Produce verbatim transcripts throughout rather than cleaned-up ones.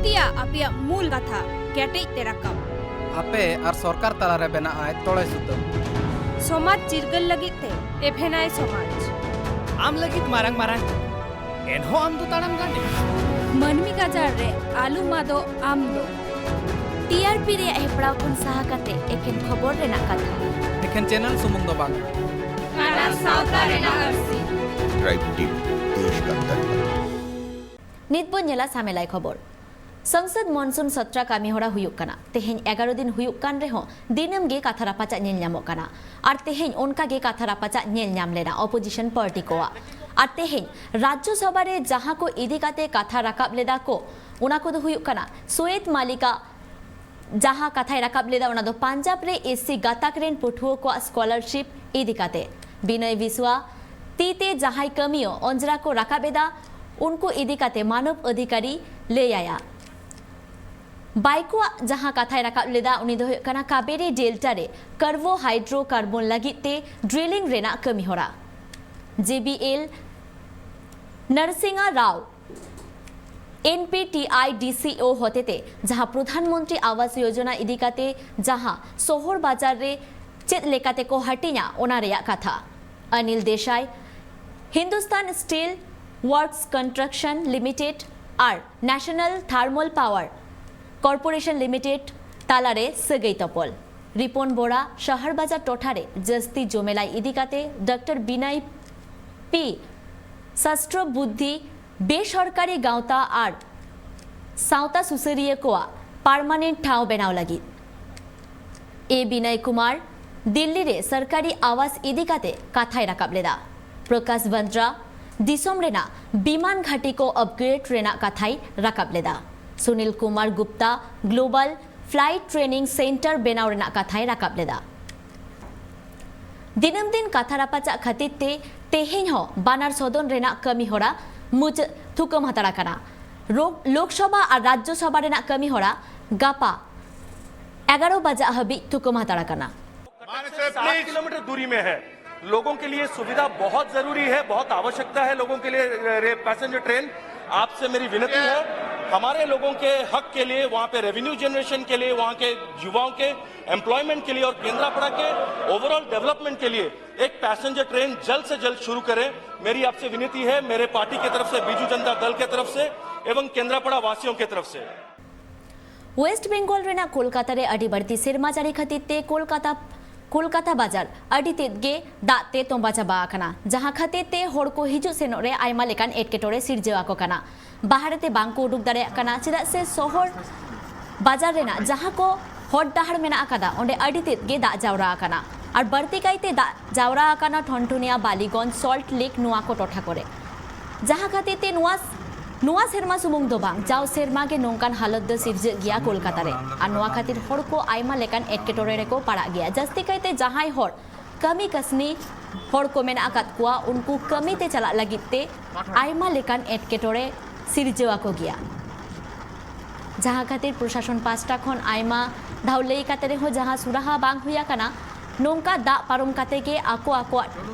ᱛᱮᱭᱟᱜ ᱟᱯᱮᱭᱟᱜ ᱢᱩᱞ ᱠᱟᱛᱷᱟ ᱠᱮᱴᱮᱡ ᱛᱮ ᱨᱟᱠᱟᱵ᱾ ᱟᱯᱮ ᱟᱨ ᱥᱚᱨᱠᱟᱨ ᱛᱟᱞᱟᱨᱮ ᱵᱮᱱᱟᱜᱼᱟᱭ ᱛᱚᱲᱮ ᱥᱩᱛᱟᱹᱢ᱾ ᱥᱚᱢᱟᱡᱽ ᱪᱤᱨᱜᱟᱹᱞ ᱞᱟᱹᱜᱤᱫ ᱛᱮ ᱮᱵᱷᱮᱱᱟᱭ ᱥᱚᱢᱟᱡᱽ᱾ ᱟᱢ ᱞᱟᱹᱜᱤᱫ ᱢᱟᱨᱟᱝ ᱢᱟᱨᱟᱝ, ᱮᱱᱦᱚᱸ ᱟᱢ ᱫᱚ ᱛᱟᱲᱟᱢ ᱜᱟᱸᱰᱮ᱾ ᱢᱟᱹᱱᱢᱤ ᱜᱟᱡᱟᱲ ᱨᱮ ᱟᱞᱚᱢ ᱟᱫᱚᱜ ᱟᱢ ᱫᱚ᱾ ᱴᱤ ᱟᱨ ᱯᱤ ᱨᱮᱭᱟᱜ ᱦᱮᱯᱲᱟᱣ ᱠᱷᱚᱱ ᱥᱟᱦᱟ ᱠᱟᱛᱮ ᱮᱠᱮᱱ ᱠᱷᱚᱵᱚᱨ ᱨᱮᱱᱟᱜ ᱠᱟᱛᱷᱟ᱾ ᱮᱠᱷᱮᱱ ᱪᱮᱱᱮᱞ ᱥᱩᱢᱩᱝ ᱫᱚ ᱵᱟᱝ᱾ ᱠᱟᱱᱟ ᱥᱟᱶᱛᱟ ᱨᱮᱱᱟᱜ ᱟᱹᱨᱥᱤ᱾ ᱴᱨᱟᱭᱤᱵᱽ ᱴᱤᱵᱷᱤ, ᱫᱮᱥ ᱠᱟ ᱫᱟᱨᱫ᱾ ᱱᱤᱛ ᱵᱚᱱ ᱧᱮᱞᱟ ᱥᱟᱢᱮᱞᱟᱭ ᱠᱷᱚᱵᱚᱨ᱾ ᱥᱚᱝᱥᱚᱫ ᱢᱚᱱᱥᱩᱱ ᱥᱚᱛᱨᱟ ᱠᱟᱹᱢᱤᱦᱚᱨᱟ ᱦᱩᱭᱩᱜ ᱠᱟᱱᱟ᱾ ᱛᱮᱦᱮᱧ ᱮᱜᱟᱨᱚ ᱫᱤᱱ ᱦᱩᱭᱩᱜ ᱠᱟᱱ ᱨᱮᱦᱚᱸ ᱫᱤᱱᱟᱹᱢ ᱜᱮ ᱠᱟᱛᱷᱟ ᱨᱟᱯᱟᱪᱟᱜ ᱧᱮᱞ ᱧᱟᱢᱚᱜ ᱠᱟᱱᱟ᱾ ᱟᱨ ᱛᱮᱦᱮᱧ ᱚᱱᱠᱟ ᱜᱮ ᱠᱟᱛᱷᱟ ᱨᱟᱯᱟᱪᱟᱜ ᱧᱮᱞ ᱧᱟᱢ ᱞᱮᱱᱟ ᱚᱯᱳᱡᱤᱥᱚᱱ ᱯᱟᱨᱴᱤ ᱠᱚᱣᱟᱜ᱾ ᱟᱨ ᱛᱮᱦᱮᱧ ᱨᱟᱡᱽᱡᱚ ᱥᱚᱵᱷᱟ ᱨᱮ ᱡᱟᱦᱟᱸ ᱠᱚ ᱤᱫᱤ ᱠᱟᱛᱮ ᱠᱟᱛᱷᱟ ᱨᱟᱠᱟᱵ ᱞᱮᱫᱟ ᱠᱚ, ᱚᱱᱟ ᱠᱚᱫᱚ ᱦᱩᱭᱩᱜ ᱠᱟᱱᱟ ᱥᱳᱭᱮᱛ ᱢᱟᱞᱤᱠᱟᱜ ᱡᱟᱦᱟᱸ ᱠᱟᱛᱷᱟᱭ ᱨᱟᱠᱟᱵ ᱞᱮᱫᱟ, ᱚᱱᱟ ᱫᱚ ᱯᱟᱧᱡᱟᱵᱽ ᱨᱮ ᱮᱥ ᱥᱤ ᱜᱟᱛᱟᱠ ᱨᱮᱱ ᱯᱟᱹᱴᱷᱩᱣᱟᱹ ᱠᱚᱣᱟᱜ ᱥᱠᱚᱞᱟᱨᱥᱤᱯ ᱤᱫᱤ ᱠᱟᱛᱮ᱾ ᱵᱤᱱᱚᱭ ᱵᱤᱥᱣᱟ ᱛᱤ ᱛᱮ ᱡᱟᱦᱟᱸᱭ ᱠᱟᱹᱢᱤᱭᱟᱹ ᱚᱸᱡᱽᱨᱟ ᱠᱚ ᱨᱟᱠᱟᱵ ᱮᱫᱟ, ᱩᱱᱠᱩ ᱤᱫᱤ ᱠᱟᱛᱮ ᱢᱟᱱᱚᱵ ᱚᱫᱷᱤᱠᱟᱨᱤ ᱞᱟᱹᱭᱟᱭᱟ᱾ ᱵᱟᱭᱠᱳᱣᱟᱜ ᱡᱟᱦᱟᱸ ᱠᱟᱛᱷᱟᱭ ᱨᱟᱠᱟᱵ ᱞᱮᱫᱟ, ᱩᱱᱤ ᱫᱚ ᱦᱩᱭᱩᱜ ᱠᱟᱱᱟ ᱠᱟᱵᱮᱨᱤ ᱰᱮᱞᱴᱟ ᱨᱮ ᱠᱟᱨᱵᱳ ᱦᱟᱭᱰᱨᱳ ᱠᱟᱨᱵᱚᱱ ᱞᱟᱹᱜᱤᱫ ᱛᱮ ᱰᱨᱤᱞᱤᱝ ᱨᱮᱱᱟᱜ ᱠᱟᱹᱢᱤ ᱦᱚᱨᱟ᱾ ᱡᱮ B L ᱱᱟᱨᱥᱤᱝᱦᱟ Rao, N P T I ᱰᱤ ᱥᱤ ᱳ ᱦᱚᱛᱮᱛᱮ ᱡᱟᱦᱟᱸ ᱯᱨᱚᱫᱷᱟᱱ ᱢᱚᱱᱛᱨᱤ ᱟᱣᱟᱥ ᱭᱳᱡᱚᱱᱟ ᱤᱫᱤ ᱠᱟᱛᱮ ᱡᱟᱦᱟᱸ ᱥᱚᱦᱚᱨ ᱵᱟᱡᱟᱨ ᱨᱮ ᱪᱮᱫ ᱞᱮᱠᱟᱛᱮ ᱠᱚ ᱦᱟᱹᱴᱤᱧᱟ, ᱚᱱᱟ ᱨᱮᱭᱟᱜ ᱠᱟᱛᱷᱟ᱾ ᱚᱱᱤᱞ ᱫᱮᱥᱟᱭ, ᱦᱤᱱᱫᱩᱥᱛᱟᱱ ᱥᱴᱤᱞ ᱣᱟᱨᱠᱥ ᱠᱚᱱᱥᱴᱨᱟᱠᱥᱚᱱ ᱞᱤᱢᱤᱴᱮᱰ ᱟᱨ national thermal power corporation limited ᱛᱟᱞᱟᱨᱮ ᱥᱟᱹᱜᱟᱹᱭ ᱛᱚᱯᱚᱞ᱾ ᱨᱤᱯᱚᱱ ᱵᱚᱨᱟ ᱥᱟᱦᱟᱨ ᱵᱟᱡᱟᱨ ᱴᱚᱴᱷᱟ ᱨᱮ ᱡᱟᱹᱥᱛᱤ ᱡᱚᱢᱮᱞᱟᱭ ᱤᱫᱤ ᱠᱟᱛᱮ ᱰᱚᱠᱴᱚᱨ ᱵᱤᱱᱟᱭ ᱯᱤ ᱥᱟᱥᱴᱨᱚ ᱵᱩᱫᱽᱫᱷᱤ ᱵᱮᱥᱚᱨᱠᱟᱨᱤ ᱜᱟᱶᱛᱟ ᱟᱨ ᱥᱟᱶᱛᱟ ᱥᱩᱥᱟᱹᱨᱤᱭᱟᱹ ᱠᱚᱣᱟᱜ ᱯᱟᱨᱢᱟᱱᱮᱱᱴ ᱴᱷᱟᱶ ᱵᱮᱱᱟᱣ ᱞᱟᱹᱜᱤᱫ᱾ ᱮ ᱵᱤᱱᱚᱭ ᱠᱩᱢᱟᱨ ᱫᱤᱞᱞᱤ ᱨᱮ ᱥᱚᱨᱠᱟᱨᱤ ᱟᱣᱟᱥ ᱤᱫᱤ ᱠᱟᱛᱮ ᱠᱟᱛᱷᱟᱭ ᱨᱟᱠᱟᱵ ᱞᱮᱫᱟ᱾ ᱯᱨᱚᱠᱟᱥ ᱵᱟᱱᱫᱨᱟ ᱫᱤᱥᱚᱢ ᱨᱮᱱᱟᱜ ᱵᱤᱢᱟᱱ ᱜᱷᱟᱹᱴᱤ ᱠᱚ ᱟᱯᱜᱨᱮᱰ ᱨᱮᱱᱟᱜ ᱠᱟᱛᱷᱟᱭ ᱨᱟᱠᱟᱵ ᱞᱮᱫᱟ᱾ Sunil Kumar Gupta global flight training centre ᱵᱮᱱᱟᱣ ᱨᱮᱱᱟᱜ ᱠᱟᱛᱷᱟᱭ ᱨᱟᱠᱟᱵ ᱞᱮᱫᱟ᱾ ᱫᱤᱱᱟᱹᱢ ᱫᱤᱱ ᱠᱟᱛᱷᱟ ᱨᱟᱯᱟᱪᱟᱜ ᱠᱷᱟᱹᱛᱤᱨ ᱛᱮ ᱛᱮᱦᱮᱧ ᱦᱚᱸ ᱵᱟᱱᱟᱨ ᱥᱚᱫᱚᱱ ᱨᱮᱱᱟᱜ ᱠᱟᱹᱢᱤ ᱦᱚᱨᱟ ᱢᱩᱪᱟᱹᱫ ᱛᱷᱩᱠᱟᱹᱢ ᱦᱟᱛᱟᱲ ᱟᱠᱟᱱᱟ᱾ ᱨᱳ-, ᱞᱳᱠᱥᱚᱵᱷᱟ ᱟᱨ ᱨᱟᱡᱽᱡᱚ ᱥᱚᱵᱷᱟ ᱨᱮᱱᱟᱜ ᱠᱟᱹᱢᱤ ᱦᱚᱨᱟ ᱜᱟᱯᱟ ᱮᱜᱟᱨᱚ ᱵᱟᱡᱟᱜ ᱦᱟᱹᱵᱤᱡ ᱛᱷᱩᱠᱟᱹᱢ ᱦᱟᱛᱟᱲ ᱟᱠᱟᱱᱟ᱾ माननीय सात प्लीज। किलोमीटर दूरी में है। लोगों के लिए सुविधा बहुत जरूरी है, बहुत आवश्यकता है लोगों के लिए, रे-, पैसेंजर ट्रेन। आपसे मेरी विनती है। हमारे लोगों के हक के लिए, वहाँ पे रेवेन्यू जनरेशन के लिए, वहाँ के युवाओं के एम्प्लॉयमेंट के लिए और केंद्रापड़ा के ओवरऑल डेवलपमेंट के लिए एक पैसेंजर ट्रेन जल्द से जल्द शुरू करें। मेरी आपसे विनती है, मेरे पार्टी की तरफ से, बीजू जनता दल की तरफ से एवं केंद्रापड़ा वासियों की तरफ से। ᱳᱭᱮᱥᱴ ᱵᱮᱝᱜᱚᱞ ᱨᱮᱱᱟᱜ ᱠᱳᱞᱠᱟᱛᱟ ᱨᱮ ᱟᱹᱰᱤ ᱵᱟᱹᱲᱛᱤ ᱥᱮᱨᱢᱟ ᱡᱟᱹᱲᱤ ᱠᱷᱟᱹᱛᱤᱨ ᱛᱮ ᱠᱳᱞᱠᱟᱛᱟ ᱠᱳᱞᱠᱟᱛᱟ ᱵᱟᱡᱟᱨ ᱟᱹᱰᱤ ᱛᱮᱫ ᱜᱮ ᱫᱟᱜ ᱛᱮ ᱛᱚᱸᱵᱟ ᱪᱟᱵᱟ ᱟᱠᱟᱱᱟ, ᱡᱟᱦᱟᱸ ᱠᱷᱟᱹᱛᱤᱨ ᱛᱮ ᱦᱚᱲ ᱠᱚ ᱦᱤᱡᱩᱜ ᱥᱮᱱᱚᱜ ᱨᱮ ᱟᱭᱢᱟ ᱞᱮᱠᱟᱱ ᱮᱴᱠᱮᱴᱚᱬᱮ ᱥᱤᱨᱡᱟᱹᱣ ᱟᱠᱚ ᱠᱟᱱᱟ᱾ ᱵᱟᱦᱨᱮ ᱛᱮ ᱵᱟᱝ ᱠᱚ ᱩᱰᱩᱠ ᱫᱟᱲᱮᱭᱟᱜ ᱠᱟᱱᱟ, ᱪᱮᱫᱟᱜ ᱥᱮ ᱥᱚᱦᱚᱨ ᱵᱟᱡᱟᱨ ᱨᱮᱱᱟᱜ ᱡᱟᱦᱟᱸ ᱠᱚ ᱦᱚᱨ ᱰᱟᱦᱟᱨ ᱢᱮᱱᱟᱜ ᱟᱠᱟᱫᱟ, ᱚᱸᱰᱮ ᱟᱹᱰᱤ ᱛᱮᱫ ᱜᱮ ᱫᱟᱜ ᱡᱟᱣᱨᱟ ᱟᱠᱟᱱᱟ᱾ ᱟᱨ ᱵᱟᱹᱲᱛᱤ ᱠᱟᱭᱛᱮ ᱫᱟᱜ ᱡᱟᱣᱨᱟ ᱟᱠᱟᱱᱟ ᱴᱷᱚᱱᱴᱷᱚᱱᱤᱭᱟ, ᱵᱟᱞᱤᱜᱚᱸᱡᱽ, ᱥᱚᱞᱴ ᱞᱮᱠ, ᱱᱚᱣᱟ ᱠᱚ ᱴᱚᱴᱷᱟ ᱠᱚᱨᱮ, ᱡᱟᱦᱟᱸ ᱠᱷᱟᱹᱛᱤᱨ ᱛᱮ ᱱᱚᱣᱟ ᱱᱚᱣᱟ ᱥᱮᱨᱢᱟ ᱥᱩᱢᱩᱝ ᱫᱚ ᱵᱟᱝ, ᱡᱟᱣ ᱥᱮᱨᱢᱟ ᱜᱮ ᱱᱚᱝᱠᱟᱱ ᱦᱟᱞᱚᱛ ᱫᱚ ᱥᱤᱨᱡᱟᱹᱜ ᱜᱮᱭᱟ ᱠᱳᱞᱠᱟᱛᱟ ᱨᱮ᱾ ᱟᱨ ᱱᱚᱣᱟ ᱠᱷᱟᱹᱛᱤᱨ ᱦᱚᱲ ᱠᱚ ᱟᱭᱢᱟ ᱞᱮᱠᱟᱱ ᱮᱴᱠᱮᱴᱚᱬᱮ ᱨᱮᱠᱚ ᱯᱟᱲᱟᱜ ᱜᱮᱭᱟ᱾ ᱡᱟᱹᱥᱛᱤ ᱠᱟᱭᱛᱮ ᱡᱟᱦᱟᱸᱭ ᱦᱚᱲ ᱠᱟᱹᱢᱤ ᱠᱟᱹᱥᱱᱤ ᱦᱚᱲ ᱠᱚ ᱢᱮᱱᱟᱜ ᱟᱠᱟᱫ ᱠᱚᱣᱟ, ᱩᱱᱠᱩ ᱠᱟᱹᱢᱤ ᱛᱮ ᱪᱟᱞᱟᱜ ᱞᱟᱹᱜᱤᱫ ᱛᱮ ᱟᱭᱢᱟ ᱞᱮᱠᱟᱱ ᱮᱴᱠᱮᱴᱚᱬᱮ ᱥᱤᱨᱡᱟᱹᱣ ᱟᱠᱚ ᱜᱮᱭᱟ᱾ ᱡᱟᱦᱟᱸ ᱠᱷᱟᱹᱛᱤᱨ ᱯᱨᱚᱥᱟᱥᱚᱱ ᱯᱟᱥᱴᱟ ᱠᱷᱚᱱ ᱟᱭᱢᱟ ᱫᱷᱟᱣ ᱞᱟᱹᱭ ᱠᱟᱛᱮ ᱨᱮᱦᱚᱸ ᱡᱟᱦᱟᱸ ᱥᱩᱨᱟᱦᱟ ᱵᱟᱝ ᱦᱩᱭ ᱟᱠᱟᱱᱟ, ᱱᱚᱝᱠᱟ ᱫᱟᱜ ᱯᱟᱨᱚᱢ ᱠᱟᱛᱮ ᱜᱮ ᱟᱠᱚ ᱟᱠᱚᱣᱟᱜ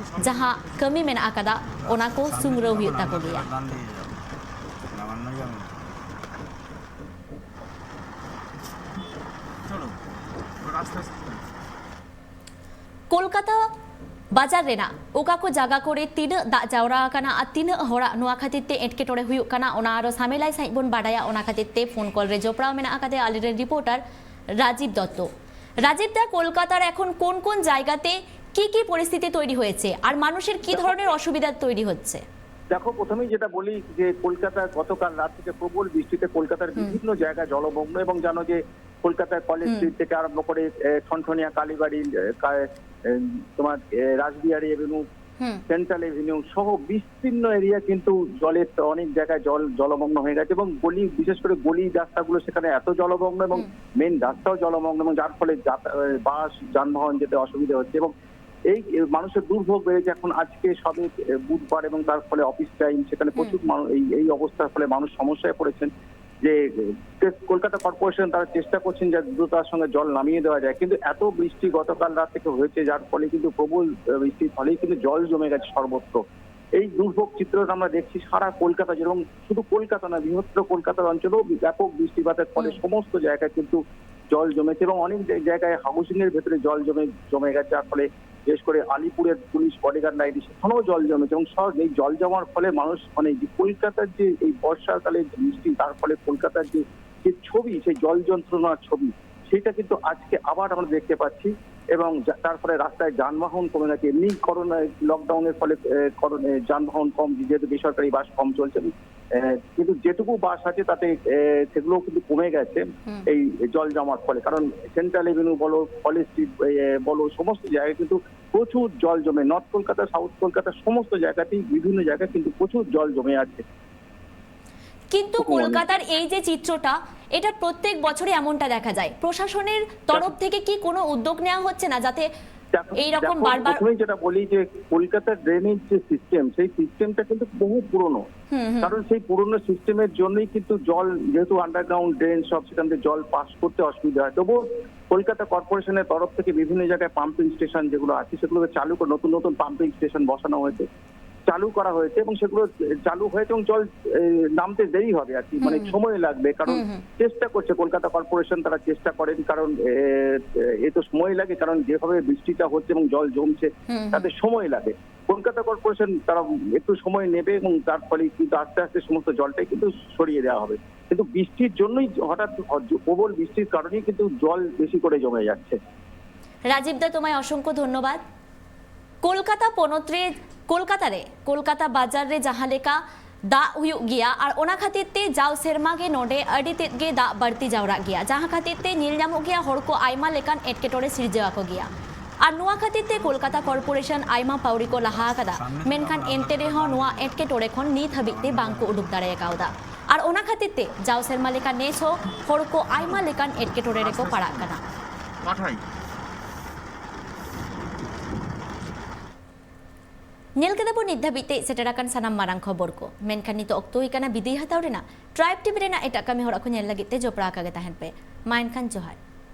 ᱡᱟᱦᱟᱸ ᱠᱟᱹᱢᱤ ᱢᱮᱱᱟᱜ ᱟᱠᱟᱫᱟ, ᱚᱱᱟ ᱠᱚ ᱥᱩᱢᱨᱟᱹᱣ ᱦᱩᱭᱩᱜ ᱛᱟᱠᱚ ᱜᱮᱭᱟ᱾ ᱠᱳᱞᱠᱟᱛᱟ ᱵᱟᱡᱟᱨ ᱨᱮᱱᱟᱜ ᱚᱠᱟ ᱠᱚ ᱡᱟᱭᱜᱟ ᱠᱚᱨᱮ ᱛᱤᱱᱟᱹᱜ ᱫᱟᱜ ᱡᱟᱣᱨᱟ ᱟᱠᱟᱱᱟ ᱟᱨ ᱛᱤᱱᱟᱹᱜ ᱦᱚᱲᱟᱜ ᱱᱚᱣᱟ ᱠᱷᱟᱹᱛᱤᱨ ᱛᱮ ᱮᱴᱠᱮᱴᱚᱬᱮ ᱦᱩᱭᱩᱜ ᱠᱟᱱᱟ, ᱚᱱᱟ ᱟᱨᱚ ᱥᱟᱢᱮᱞᱟᱭ ᱥᱟᱺᱦᱤᱡ ᱵᱚᱱ ᱵᱟᱰᱟᱭᱟ᱾ ᱚᱱᱟ ᱠᱷᱟᱹᱛᱤᱨ ᱛᱮ ᱯᱷᱳᱱ ᱠᱚᱞ ᱨᱮ ᱡᱚᱯᱲᱟᱣ ᱢᱮᱱᱟᱜ ᱟᱠᱟᱫᱮᱭᱟ ᱟᱞᱮᱨᱮᱱ ᱨᱤᱯᱳᱨᱴᱟᱨ ᱨᱟᱡᱤᱵ ᱫᱚᱛᱛᱚ᱾ রাজীব দা, কলকাতার এখন কোন কোন জায়গাতে কি কি পরিস্থিতি তৈরি হয়েছে আর মানুষের কি ধরনের অসুবিধা তৈরি হচ্ছে? দেখো, প্রথমেই যেটা বলি যে কলকাতা গতকাল রাত থেকে প্রবল বৃষ্টিতে কলকাতার বিভিন্ন জায়গা জলমগ্ন এবং জানো যে কলকাতার কলেজ স্ট্রিট থেকে আরম্ভ করে এ, ঠনঠনিয়া, কালীবাড়ি, এ, কা- এ, তোমার এ, রাসবিহারী এভিনিউ, সেন্ট্রাল এভিনিউ সহ বিস্তীর্ণ এরিয়া কিন্তু জলের, অনেক জায়গায় জল জলমগ্ন হয়ে গেছে এবং গলি, বিশেষ করে গলি রাস্তাগুলো সেখানে এত জলমগ্ন এবং মেন রাস্তাও জলমগ্ন এবং যার ফলে যাতা- এ, বাস যানবাহন যেতে অসুবিধা হচ্ছে এবং এই এ, মানুষের দুর্ভোগ বেড়েছে। এখন আজকে সবে এ, বুধবার এবং তার ফলে অফিস টাইম, সেখানে প্রচুর মানুষ এই এই অবস্থার ফলে মানুষ সমস্যায় পড়েছেন। যে এ, কলকাতা কর্পোরেশন তারা চেষ্টা করছেন যে দ্রুততার সঙ্গে জল নামিয়ে দেওয়া যায়, কিন্তু এত বৃষ্টি গতকাল রাত থেকে হয়েছে যার ফলে কিন্তু প্রবল আহ, বৃষ্টির ফলেই কিন্তু জল জমে গেছে সর্বত্র। এই দুর্ভোগ চিত্র আমরা দেখছি সারা কলকাতা, যেরকম শুধু কলকাতা না, বৃহত্তর কলকাতার অঞ্চলেও ব্যাপক বৃষ্টিপাতের ফলে সমস্ত জায়গায় কিন্তু জল জমেছে এবং অনেক জা- জায়গায় হাউসিং এর ভেতরে জল জমে জমে গেছে, যার ফলে বিশেষ করে আলিপুরের পুলিশ বডিগার্ড লাইন সেখানেও জল জমেছে এবং সব এই জল জমার ফলে মানুষ, মানে, যে কলকাতার যে এই বর্ষাকালে যে বৃষ্টি, তার ফলে কলকাতার যে যে ছবি, সেই জল যন্ত্রণার ছবি, সেটা কিন্তু আজকে আবার আমরা দেখতে পাচ্ছি। এবং যা- তার ফলে রাস্তায় যানবাহন কমে গেছে। এমনি করোনা লকডাউনের ফলে আহ, করোনা- যানবাহন কম, যেহেতু বেসরকারি বাস কম চলছে, আহ, কিন্তু যেটুকু বাস আছে তাতে আহ, সেগুলো কিন্তু কমে গেছে এই জল জমার ফলে। কারণ সেন্ট্রাল এভিনিউ বলো, কলেজ স্ট্রিট আহ, বলো, সমস্ত জায়গায় কিন্তু প্রচুর জল জমে। নর্থ কলকাতা, সাউথ কলকাতা, সমস্ত জায়গাতেই, বিভিন্ন জায়গায় কিন্তু প্রচুর জল জমে আছে। কিন্তু কলকাতার এই যে চিত্রটা, এটা প্রত্যেক বছরই এমনটা দেখা যায়। প্রশাসনের তরফ থেকে কি কোনো উদ্যোগ নেওয়া হচ্ছে না, যাতে দেখো- এইরকম দেখো, বারবার প্রথমেই যেটা বলি যে কলকাতার ড্রেনেজ যে সিস্টেম, সেই সিস্টেমটা কিন্তু বহু পুরনো। হুম, হুম। কারণ সেই পুরনো সিস্টেমের জন্যই কিন্তু জল, যেহেতু আন্ডারগ্রাউন্ড ড্রেন সব, সেখান থেকে জল পাস করতে অসুবিধা হয়। তবুও কলকাতা কর্পোরেশনের তরফ থেকে বিভিন্ন জায়গায় পাম্পিং স্টেশন যেগুলো আছে, সেগুলোকে চালু করে, নতুন নতুন পাম্পিং স্টেশন বসানো হয়েছে, চালু করা হয়েছে এবং সেগুলো চালু হয়েছে এবং জল এ, নামতে দেরি হবে আর কি, মানে, সময় লাগবে। কারণ চেষ্টা করছে কলকাতা কর্পোরেশন, তারা চেষ্টা করেন, কারণ এ, এ তো সময় লাগে, কারণ যেভাবে বৃষ্টিটা হচ্ছে এবং জল জমছে, তাতে সময় লাগে। কলকাতা কর্পোরেশন তারা একটু সময় নেবে এবং তার ফলে কিন্তু আস্তে আস্তে সমস্ত জলটাই কিন্তু সরিয়ে দেওয়া হবে। কিন্তু বৃষ্টির জন্যই হঠাৎ প্রবল বৃষ্টির কারণেই কিন্তু জল বেশি করে জমে যাচ্ছে। ᱨᱟᱡᱤᱵ ᱫᱟ, ᱛᱚᱢᱟᱭ ᱚᱥᱚᱝᱠᱷᱚ ᱫᱷᱚᱱᱱᱚᱵᱟᱫ᱾ ᱠᱳᱞᱠᱟᱛᱟ ᱯᱚᱱᱚᱛ ᱨᱮ, ᱠᱳᱞᱠᱟᱛᱟ ᱨᱮ, ᱠᱳᱞᱠᱟᱛᱟ ᱵᱟᱡᱟᱨ ᱨᱮ ᱡᱟᱦᱟᱸ ᱞᱮᱠᱟ ᱫᱟᱜ ᱦᱩᱭᱩᱜ ᱜᱮᱭᱟ, ᱟᱨ ᱚᱱᱟ ᱠᱷᱟᱹᱛᱤᱨ ᱛᱮ ᱡᱟᱣ ᱥᱮᱨᱢᱟ ᱜᱮ ᱱᱚᱰᱮ ᱟᱹᱰᱤ ᱛᱮᱫ ᱜᱮ ᱫᱟᱜ ᱵᱟᱹᱲᱛᱤ ᱡᱟᱣᱨᱟᱜ ᱜᱮᱭᱟ, ᱡᱟᱦᱟᱸ ᱠᱷᱟᱹᱛᱤᱨ ᱛᱮ ᱧᱮᱞ ᱧᱟᱢᱚᱜ ᱜᱮᱭᱟ ᱦᱚᱲ ᱠᱚ ᱟᱭᱢᱟ ᱞᱮᱠᱟᱱ ᱮᱴᱠᱮᱴᱚᱬᱮ ᱥᱤᱨᱡᱟᱹᱣ ᱟᱠᱚ ᱜᱮᱭᱟ᱾ ᱟᱨ ᱱᱚᱣᱟ ᱠᱷᱟᱹᱛᱤᱨ ᱛᱮ ᱠᱳᱞᱠᱟᱛᱟ ᱠᱚᱨᱯᱳᱨᱮᱥᱚᱱ ᱟᱭᱢᱟ ᱯᱟᱹᱣᱲᱤ ᱠᱚ ᱞᱟᱦᱟ ᱟᱠᱟᱫᱟ, ᱢᱮᱱᱠᱷᱟᱱ ᱮᱱᱛᱮ ᱨᱮᱦᱚᱸ ᱱᱚᱣᱟ ᱮᱴᱠᱮᱴᱚᱬᱮ ᱠᱷᱚᱱ ᱱᱤᱛ ᱦᱟᱹᱵᱤᱡ ᱛᱮ ᱵᱟᱝ ᱠᱚ ᱩᱰᱩᱠ ᱫᱟᱲᱮ ᱟᱠᱟᱣᱫᱟ᱾ ᱟᱨ ᱚᱱᱟ ᱠᱷᱟᱹᱛᱤᱨ ᱛᱮ ᱡᱟᱣ ᱥᱮᱨᱢᱟ ᱞᱮᱠᱟ ᱱᱮᱥ ᱦᱚᱸ ᱦᱚᱲ ᱠᱚ ᱟᱭᱢᱟ ᱞᱮᱠᱟᱱ ᱮᱴᱠᱮᱴᱚᱬᱮ ᱨᱮᱠᱚ ᱯᱟᱲᱟᱜ ᱠᱟᱱᱟ᱾ ᱧᱮᱞ ᱠᱮᱫᱟ ᱵᱚᱱ ᱱᱤᱛ ᱫᱷᱟᱹᱵᱤᱡ ᱛᱮ ᱥᱮᱴᱮᱨ ᱟᱠᱟᱱ ᱥᱟᱱᱟᱢ ᱢᱟᱨᱟᱝ ᱠᱷᱚᱵᱚᱨ ᱠᱚ, ᱢᱮᱱᱠᱷᱟᱱ ᱱᱤᱛᱚᱜ ᱚᱠᱛᱚ ᱦᱩᱭ ᱠᱟᱱᱟ ᱵᱤᱫᱟᱹᱭ ᱦᱟᱛᱟᱣ ᱨᱮᱱᱟᱜ᱾ ᱴᱨᱟᱭᱤᱵᱽ ᱴᱤᱵᱷᱤ ᱨᱮᱱᱟᱜ ᱮᱴᱟᱜ ᱠᱟᱹᱢᱤ ᱦᱚᱨᱟ ᱠᱚ ᱧᱮᱞ ᱞᱟᱹᱜᱤᱫ ᱛᱮ ᱡᱚᱯᱲᱟᱣ ᱟᱠᱟᱜᱮ ᱛᱟᱦᱮᱱ ᱯᱮ᱾ ᱢᱟ ᱮᱱᱠᱷᱟᱱ ᱡᱚᱦᱟᱨ᱾